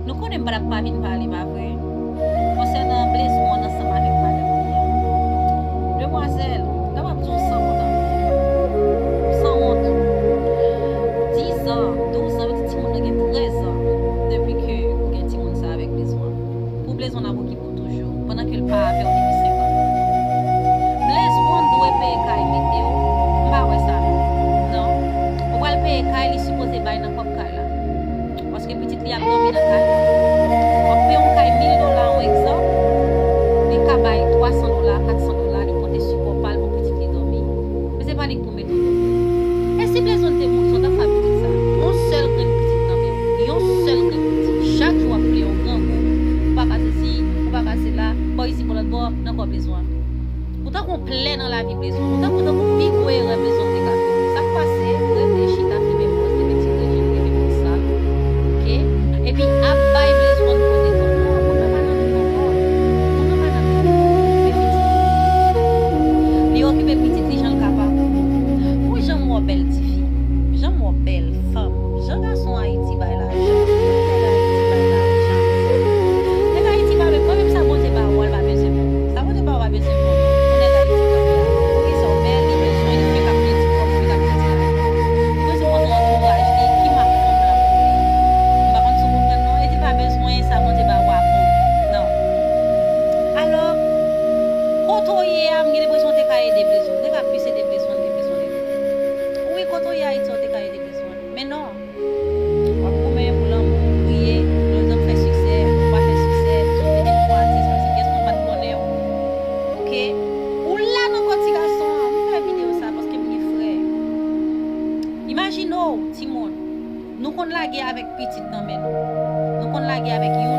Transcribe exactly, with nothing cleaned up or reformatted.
Nou konnen m pa t ap pa vin pale, pa vre? Konsènan Blaze One ansanm avèk madanm li an. Demwazèl, m kapab di w sanwont anpil. Sanwont. Diz an, douz an, yo di timoun nan gen trèz an depi ke ou gen timoun sa avèk Blaze One. Pou Blaze One ap okipe w toujou, pandan ke l pa avè w depi senk an. Blaze One dwe peye kay mete w, m pa wè sa non. Non. Ou pral peye kay, li sipoze bay nan pwòp kay la. Paske pitit li ap dòmi nan kay la. W ap peye yon kay mil dola, yon egzanp, li ka bay twa san dola, kat san dola, li pote sipò pa l pou pitit li dòmi. Men se pa li k pou mete w dòmi. E si Blaze One te mouri, sa w t ap fè ak pitit sa? Yon sèl grenn pitit nan men w. Yon sèl grenn pitit. Chak jou w ap plede yon grangou. Ou pa ka sesi, ou pa ka sela, bò isi, bò lòt bò, nan kò Blaze One. Ou tankou yon plè nan lavi Blaze One. Ou tankou, tankou pi gwo erè Blaze One te ka fè. Sa k pase, rete chita, fimen pòz, rete ti rejim, rete pòz sal. Oke? Epi ap bay Blaze One pote kò. Non, moun nan pa nan men ankò. Moun nan pa nan men ankò. Li okipe pitit. Li okipe pitit li jan l kapab. Ou jan m wè w bèl tifi. Jan m wè w bèl fanm. Jan gason Ayiti bay lajan. Nèg Ayiti bay lajan. Nèg Ayiti pa menm, mwen menm sa Bondye ba ou a, l pa bezwen mwen. Sa Bondye ba ou a pa bezwen mwen. Yon nèg Ayiti kanpe avè w. Poukisa w bèl, li bezwen, li fenk ap pèdi kòb, li fenk ap pèdi lajan. Li bezwen montre antouraj li ki mak fanm l ap voye. M pa konn si w konprann non, e di pa bezwen sa Bondye ba ou a bon. Non. Alò, kote w ye a, m gen lenpresyon w te ka ede Blaze One. Ou te ka plis ede Blaze One ke Blaze One ede w. Wi, kote w ye Ayiti a, w te ka ede Blaze One. Men non. W ap goumen pou lanmou, ou kriye, lòt zòt fè siksè, ou pa fè siksè, ou vin pou atis, menm si pyès moun pa t konnen w. Oke? Ou la nan kò ti gason an, m fè videyo sa paske m gen frè. Imajine w, timoun, nou konn lage avèk pitit nan men nou. Nou konn lage avèk yon